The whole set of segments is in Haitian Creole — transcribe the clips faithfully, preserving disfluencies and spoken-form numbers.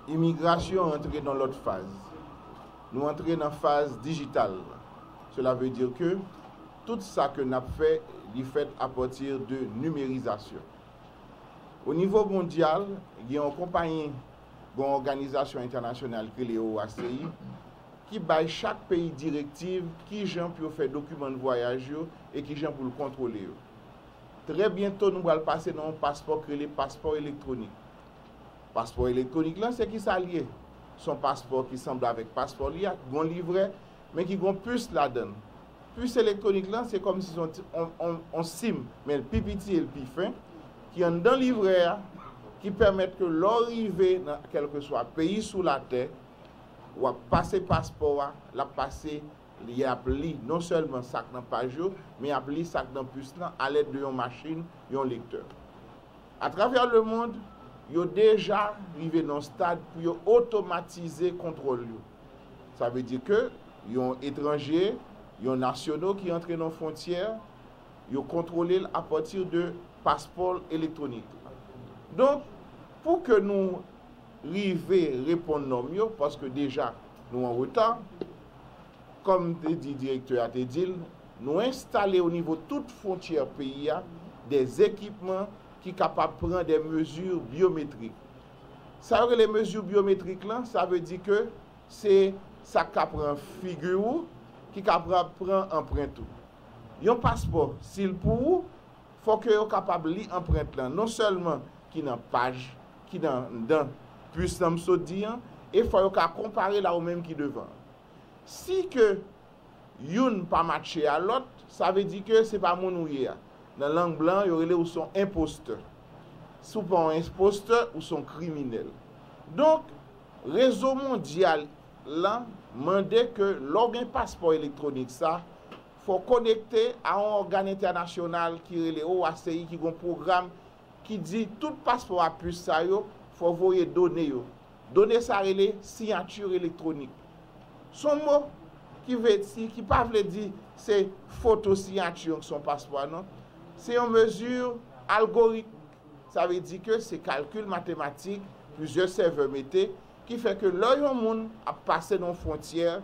Imigrasyon antre nan lòt faz. Nou antre nan faz dijital. Cela veut dire que tout sa ke n ap fè, li fèt à partir de nimerizasyon. O nivo mondyal, gen yon konpayi, gen yon òganizasyon entènasyonal ki rele O A C I, ki bay chak peyi direktiv kijan pou yo fè dokiman vwayaj yo e kijan pou l kontwole yo. Trè byento, nou pral pase nan yon paspò ki rele paspò elektwonik. Paspò elektwonik lan, se ki sa l ye? Se yon paspò ki sanble avèk paspò li a, ki gon livrè, men ki gon pis ladan l. Pis elektwonik lan, se kòmsi se yon ti, on, on, on sim, men l pi piti e l pi fen, ki anndan livrè a, ki pèmèt ke lè w rive nan kèlkeswa peyi sou latè, w ap pase paspò a, l ap pase, y ap li non sèlman sa k nan paj yo, men y ap li sa k nan pis lan alèd de yon machin, yon lektè. Atravè lemonn, yo deja rive nan yon stad pou yo otomatize kontwòl yo. Sa vle di ke yon etranje, yon nasyono ki antre nan fwontyè, yo kontwole l apati de paspò elektwonik. Donk, pou ke nou rive reponn nòm yo, paske deja nou an reta, kòm m te di, direktè a te di l, nou enstale o nivo tout fwontyè peyi a de ekipman ki kapab pran de mezi byometrik. Sa yo rele mezi byometrik lan, sa vle di ke se sa k ka pran figi w, ki ka pran, pran anprent ou. Yon paspò, si l pou ou, fò ke yo kapab li anprent lan, non sèlman ki nan paj, ki nan, nan pis lan m sot di an, e fò yo ka konpare l a ou menm ki devan. Si ke youn pa matche a lòt, sa vle di ke se pa moun ou ye a. Nan lang blan, yo rele ou se yon enpostè. Si w pa yon enpostè, ou se yon kriminèl. Donk, rezo mondyal lan mande ke lè w gen paspò elektwonik sa, fò w konekte a yon ògàn entènasyonal ki rele O A C I, ki gon pwogram ki di tout paspò a pis sa yo, fò w voye done yo. Done sa rele siyati elektwonik. Se yon mo ki vle di, ki pa vle di se foto siyati ki se yon paspò a, non. Se yon mezi algoritmik. Sa vle di ke se kalkil matematik, plizyè sèvè mete, ki fè ke lè yon moun ap pase nan yon fwontyè,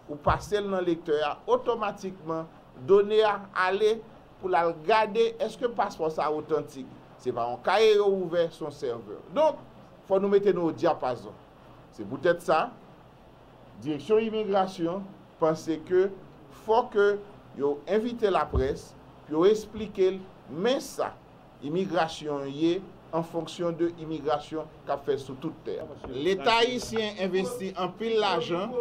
ou pase l nan lektè a, otomatikman, done a ale pou l al gade èske paspò sa a otantik. Se pa yon kaye yo ouvè, se yon sèvè. Donk, fò nou mete nou o dyapazon. Se poutèt sa, Direksyon Imigrasyon panse ke fò ke yo envite laprès pou yo esplike l men sa imigrasyon ye an fonksyon de imigrasyon k ap fèt sou tout tè a. Leta ayisyen envesti anpil lajan.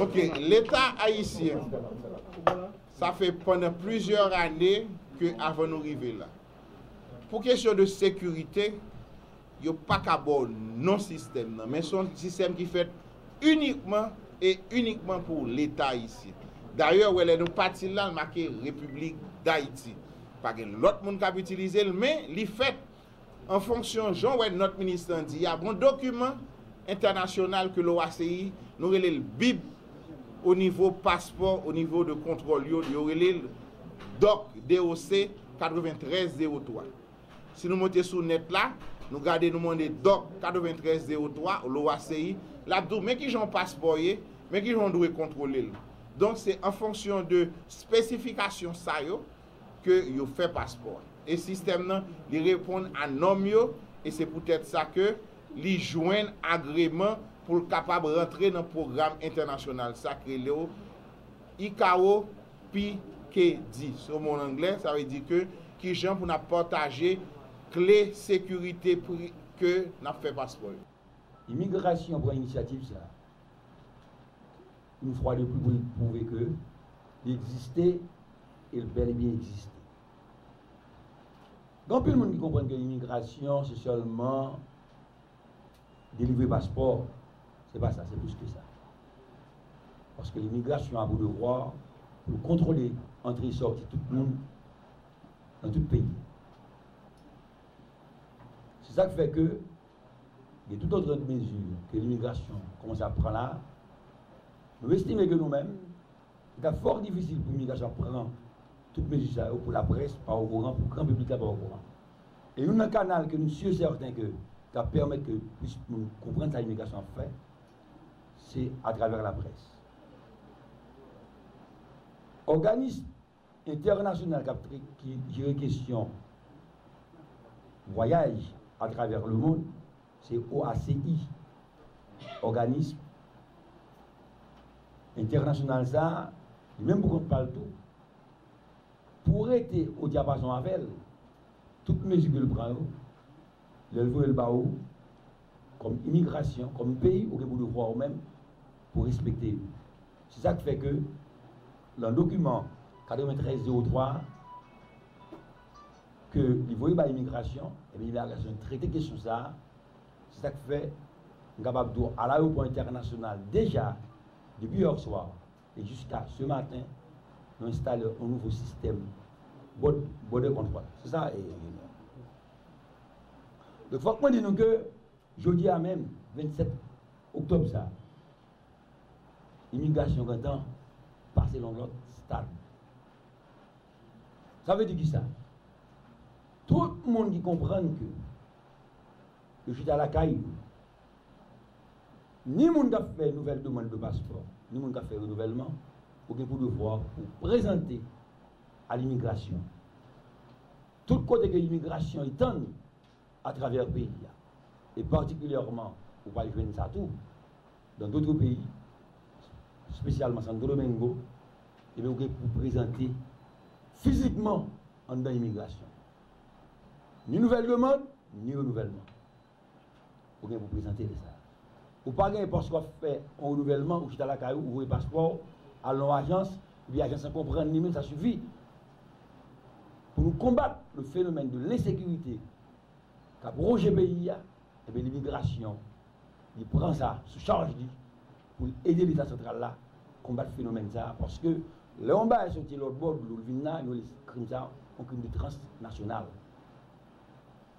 Ok, Leta ayisyen, sa fè pandan plizyè ane ke avan nou rive la. Pou kesyon de sekirite, yo pa ka ba w non sistèm nan, men se yon sistèm ki fèt inikman e inikman pou Leta ayisyen. Dayè, w wè lè nou pati l la, l make Repiblik Dayiti. Pa gen lòt moun k ap itilize l, men li fèt an fonksyon jan w wè nòt minis lan di a. Gon dokiman entènasyonal ke lè w ase, nou rele l bib o nivo paspò, o nivo de kontwòl yo, yo rele l dòk, D O C, katreventrèz zewo twa. Si nou monte sou nèt la, nou gade, nou mande dòk katreventrèz zewo twa, lè w ase, l ap di w men kijan yon paspò ye, men kijan w dwe kontwole l. Donk, se an fonksyon de espesifikasyon sa yo ke yo fè paspò a. E sistèm nan, li reponn a nòm yo, e se poutèt sa ke li jwenn agreman pou l kapab rantre nan pwogram entènasyonal sa k rele w I C A O P K D. Se yon mo an anglè, sa vle di ke kijan pou n ap pataje kle sekirite pri ke n ap fè paspò yo. Imigrasyon pran inisyativ sa a, yon fwa de pli, pou l pwouve ke li egziste e l bèl e byen egziste. Gen anpil moun ki konprann ke imigrasyon se sèlman delivre paspò. Se pa sa, se plis ke sa. Paske imigrasyon a pou devwa pou l kontwole antre e sòti tout moun nan tout peyi. Se sa k fè ke gen tout lòt mezi ke imigrasyon kòmanse ap pran la. Nou estime ke nou menm, li t ap fò difisil pou imigrasyon pran tout mezi sa yo pou laprès pa okoran, pou gran piblik la pa okoran. E youn nan kanal ke nou si e sèten ke k ap pèmèt ke plis moun konprann sa imigrasyon ap fè, se atravè laprès. Òganis entènasyonal k ap tre-, ki jere kesyon vwayaj atravè lemonn, se O A C I. Òganis entènasyonal sa a, li menm pou kont pa l tou, pou w rete o dyapazon avè l, tout mezi ke l pran yo, lè l voye l ba ou, kòm imigrasyon, kòm peyi, ou gen pou devwa ou menm pou respekte yo. Se sa k fè ke nan dokiman katreventrèz zewo twa ke li voye bay imigrasyon, epi imigrasyon trete kesyon sa a. Se sa k fè m kapab di w, a layewopò entènasyonal, deja, depi yè swa, e jiska se maten, nou enstale yon nouvo sistèm bòd-, border control. Se sa, e, e, donk, fòk mwen di nou ke jodi a menm, vennsèt oktòb sa, imigrasyon gentan pase nan yon lòt stad. Sa vle di kisa? Tout moun ki konprann ke yo chita lakay yo, ni moun k ap fè nouvèl demann de paspò, ni moun k ap fè renouvèlman, ou gen pou devwa pou prezante a limigrasyon. Tout kote ke imigrasyon i tann atravè peyi a, e patikilyèman, ou pral jwenn sa tou, dans d'autres pays, espesyalman Santo Domingo, ebyen, ou gen pou prezante fizikman anndan imigrasyon. Ni nouvèl demann, ni renouvèlman. Ou gen pou prezante lè sa a. Ou pa gen paske w ap fè yon renouvèlman, ou chita lakay ou, ou voye paspò w al nan yon ajans, epi ajans lan konprann li menm, sa sifi. Pou nou konbat le fenomèn de lensekirite k ap wonje peyi a, ebyen, limigrasyon, li pran sa sou chaj li pou l ede Leta santral la konbat fenomèn sa a, paske lè yon bagay soti lòt bò dlo, l vin la, yo rele krim sa a yon krim de transnasyonal.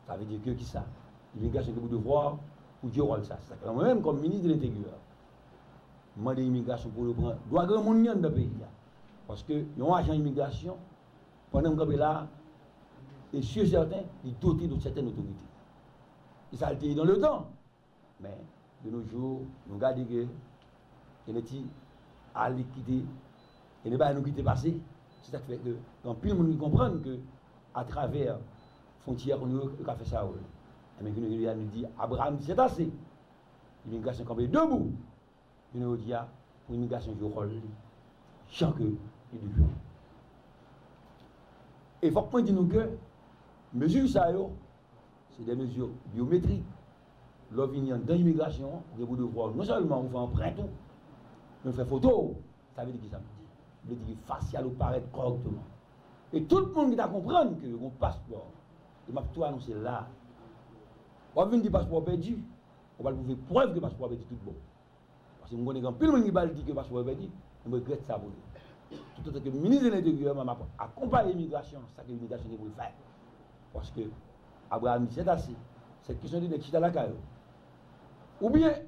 Sa vle di ke kisa? Imigrasyon gen pou devwa pou jwe wòl sa. Se sa k fè mwen menm, kòm minis de lenteryè, m mande imigrasyon pou yo pran dwa granmoun li anndan peyi a. Paske yon ajan imigrasyon, pandan m kanpe la a, e si e sèten, li dote de sètèn otorite. E sa l te ye nan letan. Men, de nos jours, nou gade ke gen de ti ale kite, gen de bagay nou kite pase. Se sa k fè ke gen anpil moun ki konprann ke atravè fwontyè, kounye a, yo ka fè sa yo vle. Ebyen, kounye a, nou di, Abraham di, c'est assez. Imigrasyon kanpe debou. Jounen jodi a, pou imigrasyon jwe wòl li, jan ke li dwe jwe. E fòk mwen di nou ke mezi sa yo, se de mezi byometrik. Lè w vini anndan imigrasyon an, ou gen pou devwa w non sèlman ou fè anprent ou, men ou fè foto w. Sa vle di kisa m di? M vle di ke fasyal ou parèt kòrèkteman. E tout moun ki ta konprann ke yo gen paspò, e m ap tou anonse la, w ap vin di paspò w pèdi, ou pral pwouve prèv ke paspò w pèdi tout bon. Paske m konnen gen anpil moun ki pral di ke paspò yo pèdi, e m regrèt sa pou yo. Toutotan ke minis de lenteryè, m ap akonpaye imigrasyon, sa ke imigrasyon gen pou l fè. Paske Abraham di, c'est assez. Se kesyon de nèg chita lakay yo. Oubyen,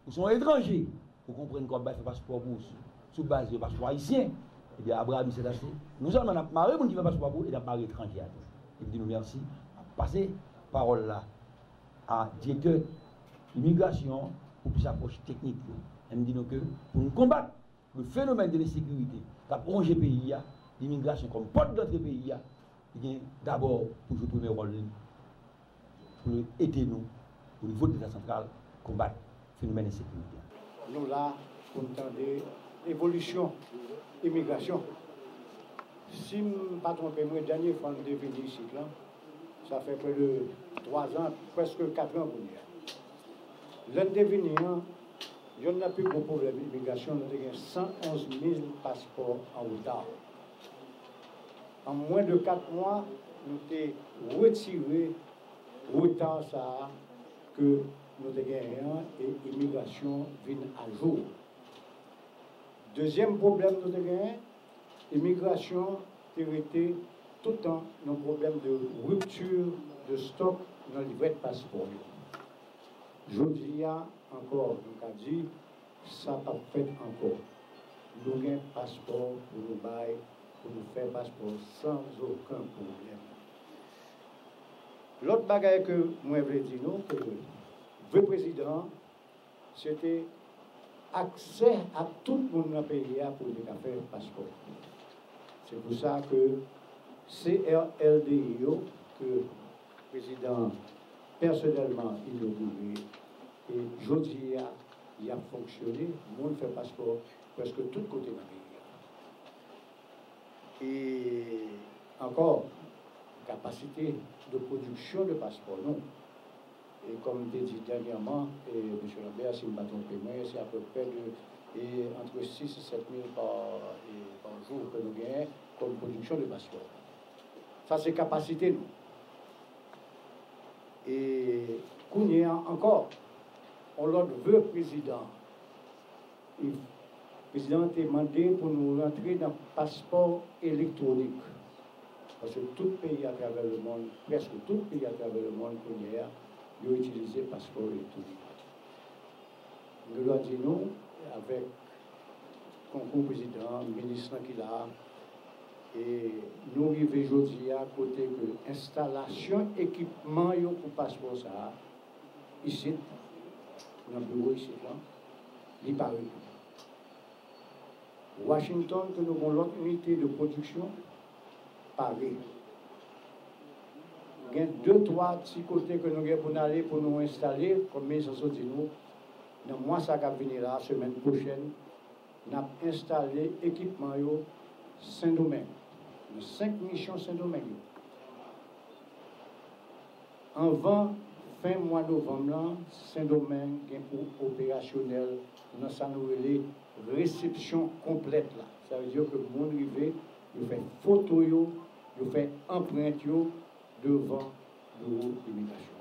ou se yon etranje, ou konprann ke w ap bay fè paspò pou ou sou, sou baz de paspò ayisyen, ebyen, Abraham di, c'est assez. Non sèlman n ap mare moun ki fè paspò pou ou, e n ap mare etranje a tou. E m di nou mèsi, m ap pase pawòl la a direktè imigrasyon an pou plis apwòch teknik yo. E m di nou ke pou nou konbat le fenomèn de lensekirite k ap wonje peyi a, imigrasyon kòm pòt dantre peyi a, li gen dabò pou jwe premye wòl li, pou l ede nou, o nivo de Leta santral, konbat fenomèn ensekirite a. Nou la pou n tande evolisyon imigrasyon. Si m pa twonpe mwen, dènye fwa n te vini isit lan, sa fè prè de twa zan, prèske kat an kounye a. Lè n te vini an, yonn nan pi gwo pwoblèm imigrasyon, nou te gen san onz mil paspò an reta. An mwen de kat mwa, nou te retire reta sa a ke nou te genyen an e imigrasyon vin ajou. Dezyèm pwoblèm nou te genyen, imigrasyon te rete toutan nan pwoblèm de ripti de stòk nan livrèt paspò yo. Jodi a ankò, nou ka di, sa p ap fèt ankò. Nou gen paspò pou nou bay pou nou fè paspò san okenn pwoblèm. Lòt bagay ke mwen vle di nou, ke vre prezidan an, se te aksè a tout moun nan peyi a pou yo te ka fè paspò. Se pou sa ke C R L D I yo, ke prezidan an pèsonèlman inogire, e jodi a, y ap fonksyone, moun fè paspò prèske tout kote nan peyi a. E ankò, kapasite de pwodiksyon de paspò nou. E kòm m te di dènyèman, e, mesye Lambert, si m pa twonpe mwen, se apeprè de, e, antre sis e sèt mil pa, e, pa jou ke nou genyen kòm pwodiksyon de paspò. Sa se kapasite nou. E kounye a ankò, on lòt ve prezidan, e prezidan an te mande pou nou rantre nan paspò elektwonik. Paske tout peyi atravè lemonn, prèske tout peyi atravè lemonn kounye a, yo itilize paspò elektwonik. M gen dwa di nou, avèk konkou prezidan an, minis lan ki la a, e nou rive jodi a kote ke enstalasyon ekipman yo pou paspò sa a, isit, nan biwo isit lan, li pare. Washington, ke nou gen lòt inite de pwodiksyon, pare. Gen de, twa ti kote ke nou gen pou n ale, pou nou enstale, kòm minis lan sot di nou, nan mwa sa k ap vini la, semèn pwochèn, n ap enstale ekipman yo Sendomeng, nan senk misyon Sendomeng yo. Anvan fen mwa novanm lan, Sendomeng gen pou operasyonèl nan sa nou rele resepsyon konplèt la. Sa vle di ke moun rive, yo fè foto yo, yo fè anprent yo devan biwo imigrasyon.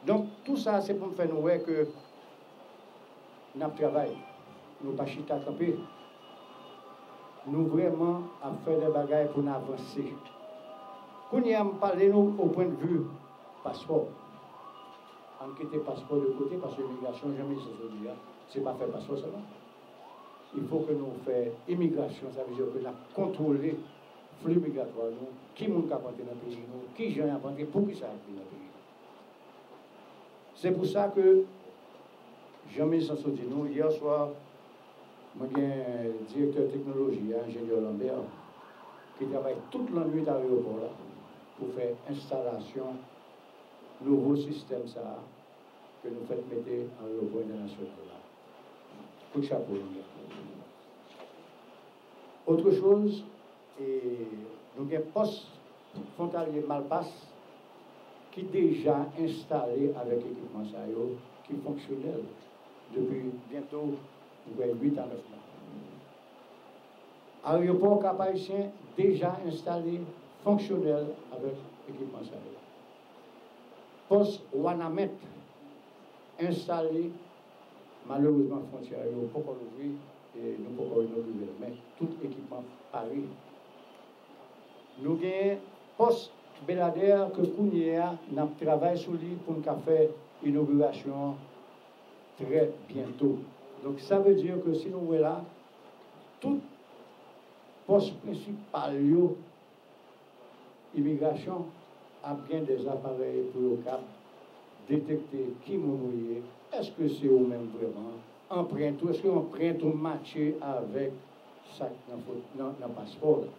Donk, tou sa, se pou m fè nou wè ke n ap travay. Nou pa chita kanpe. Nou vrèman ap fè de bagay pou n avanse. Kounye a, m pale nou o pwen de vi paspò. Ann kite paspò de kote, paske imigrasyon, jan minis lan di a, se pa fè paspò sèlman. Il faut que nou fè imigrasyon, sa vle di ke n ap kontwole fli migratwa nou, ki moun k ap antre nan peyi nou, ki jan y ap antre, poukisa y ap vin nan peyi nou. Se pou sa ke, jan minis lan sot di nou, yè swa, mwen gen direktè teknoloji a, enjenyè Lambert, ki travay tout lannwit ayewopò la pou fè enstalasyon nouvo sistèm sa a ke nou fèk mete ayewopò entènasyonal la. Kout chapo, Lambert. Otre choz, e nou gen pòs fwontalye Malpas ki deja enstale avèk ekipman sa yo, ki fonksyonèl depi byento, m kwè, uit a nèf mwa. Ayewopò Kap Ayisyen deja enstale, fonksyonèl avèk ekipman sa yo. Pòs Wanament enstale, malerezman, fwontyè yo poko louvri, e nou poko inogire l, men tout ekipman pare. Nou genyen pòs Beladè ke kounye a, n ap travay sou li pou n ka fè inogirasyon an trè byento. Donk, sa vle di ke si nou wè la, tout pòs prensipal yo, imigrasyon ap gen de aparèy pou yo kab detekte ki moun ou ye, èske se ou menm vrèman, anprent ou, èske anprent ou matche avèk sa k nan fo-, nan, nan paspò la.